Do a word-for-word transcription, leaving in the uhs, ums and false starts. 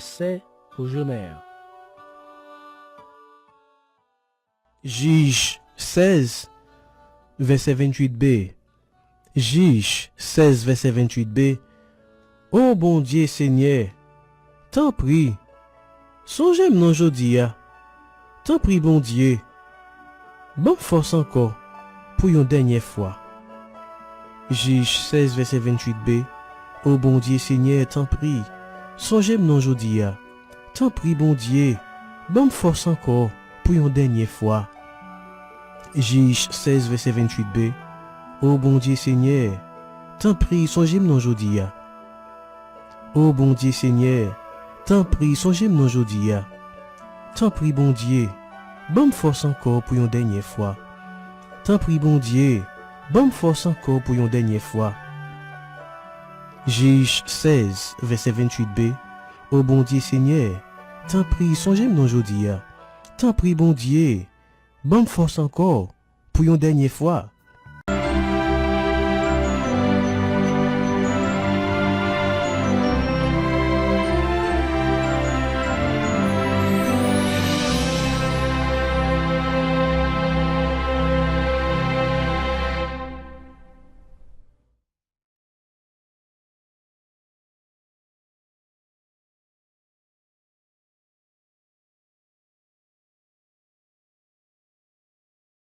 Sè pou jounen an. Jij sèz, vèsè venntuit B. Jij sèz, vèsè venntuit B. O Bondye, Senyè, tanpri, sonje m non jodi a. Tanpri, Bondye, ban m fòs ankò pou yon dènyè fwa. Jij sèz, vèsè venntuit B. O Bondye, Senyè, tanpri, sonje m non jodi a. Tanpri, Bondye, ban m fòs ankò pou yon dènyè fwa. Jij sèz, vèsè venntuit B. O Bondye, Senyè, tanpri, sonje m non jodi a. O Bondye, Senyè, tanpri, sonje m non jodi a. Tanpri, Bondye, ban m fòs ankò pou yon dènyè fwa. Tanpri, Bondye, ban m fòs ankò pou yon dènyè fwa. Jij sèz, vèsè venntuit B. O Bondye, Senyè, tanpri, sonje m non jodi a. Tanpri, Bondye, ban m fòs ankò pou yon dènyè fwa.